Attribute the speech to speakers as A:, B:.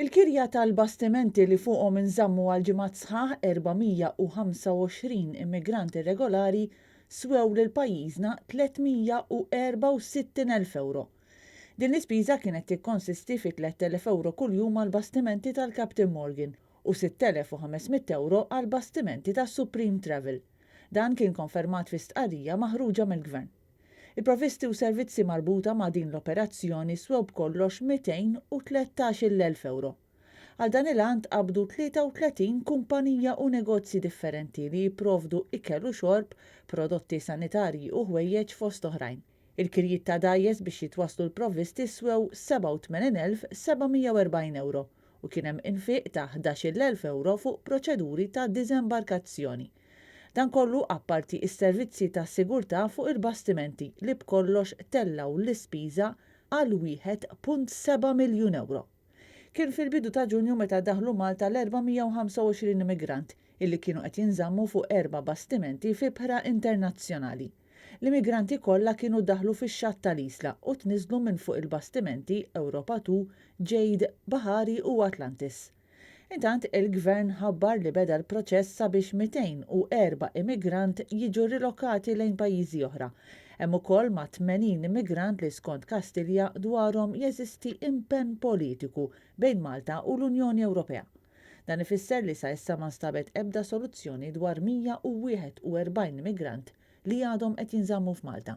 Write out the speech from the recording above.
A: Il-kirja tal-bastimenti li fuqhom inżammu għal ġimgħat sħaħ 425 immigrant irregolari swew lil pajjiżna 364,000 ewro. Din l-ispiża kienet tikkonsisti fi 3,000 ewro kuljum għall-bastimenti tal-Captain Morgan u 6,500 ewro għall-bastimenti tas-Supreme Travel. Dan kien konfermat fi stqarrija maħruġa mill-Gvern. Il-provvisti u servizzi marbuta ma' din l-operazzjoni swew b'kollox 213,000 ewro. Għal dan il-għan tqabbdu 33 kumpanija u negozji differenti li jipprovdu ikel u xorb, prodotti sanitarji u ħwejjeġ fost oħrajn. Il-kirjiet ta' dgħajjes biex jitwasslu l-provvisti swew 87,740 ewro u kien hemm infiq ta' 11,000 ewro fuq proċeduri ta' diżembarkazzjoni. Dan kollu apparti s-servizzi ta' sigurtà fuq il-bastimenti li b'kollox tellgħu l-ispiża għal 1.7 miljun ewro. Kien fil-bidu ta' Ġunju meta daħlu Malta l-425 immigrant illi kienu qed jinżammu fuq erba' bastimenti f'ibħra internazzjonali. L-immigranti kollha kienu daħlu fix-xatt tal-Isla u tniżżlu minn fuq il-bastimenti Europa 2, Jade, Bahari u Atlantis. Intant, il-Gvern ħabbar li beda l-proċess sabiex 204 immigrant jiġu rilokati lejn pajjiżi oħra. Hemm ukoll ma' 80 immigrant li skont Kastilja dwarhom jeżisti impenn politiku bejn Malta u l-Unjoni Ewropea. Dan ifisser li sa issa ma nstabet ebda soluzzjoni dwar 141 immigrant li għadhom qed jinżammu f'Malta.